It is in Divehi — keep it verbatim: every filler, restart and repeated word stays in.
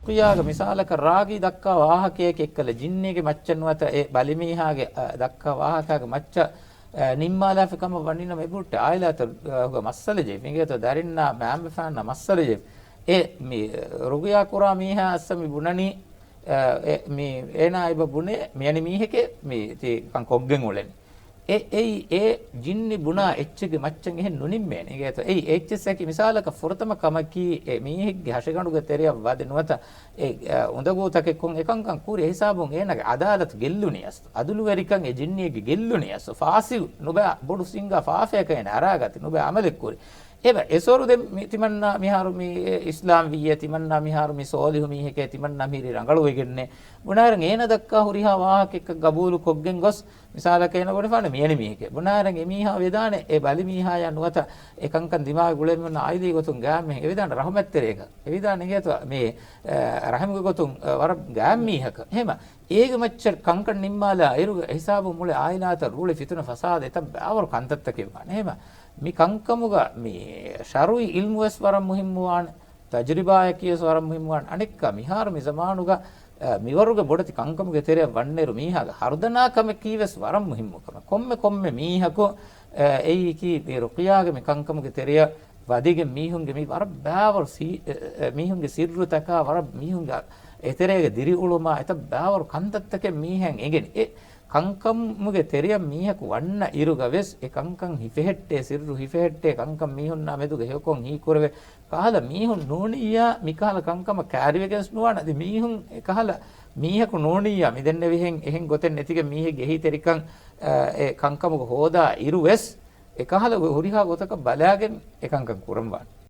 ރުޤިޔާގެ މިސާލަކަށް ރާގީ ދައްކާ ވާހަކައެކޭ އެއްކަލަ ޖިންނީގެ މައްޗަށް ނުވަތަ އެ ބަލިމީހާގެ އަ، ދައްކާ ވާހަކާގެ މައްޗަށް އަ، ނިންމާލާފި ކަމަށް ވަނީނަމަ އެބަހުއްޓޭ އާއިލާތަކުގަ މައްސަލަ ޖެހިފި. އިނގޭތޯ ދަރިންނާ މައިންބަފައިންނާ މައްސަލަ ޖެހިފި. އެ މި ރުޤިޔާ ކުރާ މީހާ އައްސަ މި ބުނަނީ، އެ، މި އޭނާ އެބަ ބުނޭ މި އަނި މީހެކޭ މި ތި ކަން ކޮށްގެން އުޅެނީ. އެ، އެއީ އެ ޖިންނި ބުނާ އެއްޗެއްގެ މައްޗަށް އެހެން ނުނިންމޭނެ. އިނގޭތޯ އެއީ އެއްޗެއްސަކީ މިސާލަކަށް ފުރަތަމަ ކަމަކީ އެ މީހެއްގެ ހަށިގަނޑުގެ ތެރެއަށް ވަދެ ނުވަތަ އެ، އެ، އުނދަގޫތަކެއް ކޮށް އެކަންކަން ކުރި ހިސާބުން އޭނާގެ އަދާލަތު ގެއްލުނީ އަސް. އަދުލުވެރިކަން އެ ޖިންނީގެ ގެއްލުނީ އަސް. ފާސިގު ނުބައި ބޮޑު ސިނގާ ފާފަޔަކަށް އޭނާ އަރާގަތި ނުބައި އަމަލެއް ކުރި. އެބަ އެސޮރު ދެން މި ތިމަންނާ މިހާރު މި އިސްލާމް ވިއްޔޭ، ތިމަންނާ މިހާރު މި ސޯލިހު މީހެކޭ، ތިމަންނާ މިހިރީ ރަނގަޅުވެގެންނޭ. ބުނާއިރު އޭނަ ދައްކާ ހުރިހާ ވާހަކައެއްކަށް ގަބޫލު ކޮށްގެން ގޮސް، މިސާލަކަށް އޭނަ ބުނެފާނެ މިއަނި މީހެކޭ. ބުނާއިރު އެމީހާ ވެދާނެ އެ ބަލި މީހާޔާ ނުވަތަ އެ ކަންކަން ދިމާވެ ގުޅޭ މީހުން އާއިލީ ގޮތުން ގާތް މީހެއް. އެވެދާނެ ރަހުމަތްތެރޭގަ. އެވެދާނެ އިނގޭތޯ މި، އެ، ރަހިމްގެ ގޮތުން، އެ، ވަރަށް ގާތް މީހަކަށް. އެހެމަ އޭގެ މައްޗަށް ކަންކަން ނިންމާލާ އިރުގަ ހިސާބުން މުޅި އާއިލާތައް ރޫޅި ފިތުނަ ފަސާދަ އެތައް ބާވަރު ކަންތައްތަކެއް ވާނެ. އެހެމަ މި ކަންކަމުގަ މި ޝަރުއީ އިލްމުވެސް ވަރަށް މުހިއްމުވާނެ. ތަޖުރިބާއަކީވެސް ވަރަށް މުހިއްމުވާނެ. އަނެއްކާ މިހާރު މި ޒަމާނުގަ، އަ، މިވަރުގެ ބޮޑެތި ކަންކަމުގެ ތެރެއަށް ވަންނައިރު މީހާގެ ހަރުދަނާ ކަމަކީވެސް ވަރަށް މުހިއްމު ކަމެއް. ކޮންމެ ކޮންމެ މީހަކު، އަ، އެއީކީ މި ރުޤިޔާގެ މި ކަންކަމުގެ ތެރެއަށް ވަދެގެން މީހުންގެ މި ވަރަށް ބާވަރު ސީ-، އެ، އެ، މީހުންގެ ސިއްރުތަކާ ވަރަށް މީހުންގެ އެތެރޭގަ ދިރިއުޅުމާ އެތައް ބާވަރު ކަންތައްތަކެއް މީހައިން އެނގެނީ. އެ ކަންކަމުގެ ތެރެއަށް މީހަކު ވަންނަ އިރުގަ ވެސް އެ ކަންކަން ހިފެހެއްޓޭ، ސިއްރު ހިފެހެއްޓޭ، ކަންކަން މީހުންނާ މެދުގަ ހެޔޮކޮށް ހީކުރެވޭ. ކަހަލަ މީހުން ނޫނިއްޔާ މިކަހަލަ ކަންކަމަށް ކައިރިވެގެން ނުވާނެ. އަދި މީހުން އެކަހަލަ މީހަކު ނޫނިއްޔާ މިދެންނެވިހެން އެހެން ގޮތެއް ނެތިގެން މީހެއްގެ އެހީތެރިކަން، އަ، އެ ކަންކަމުގަ ހޯދާ އިރު ވެސް އެކަހަލަ ހުރިހާ ގޮތަކަށް ބަލާގެން އެކަންކަން ކުރަންވާނެ.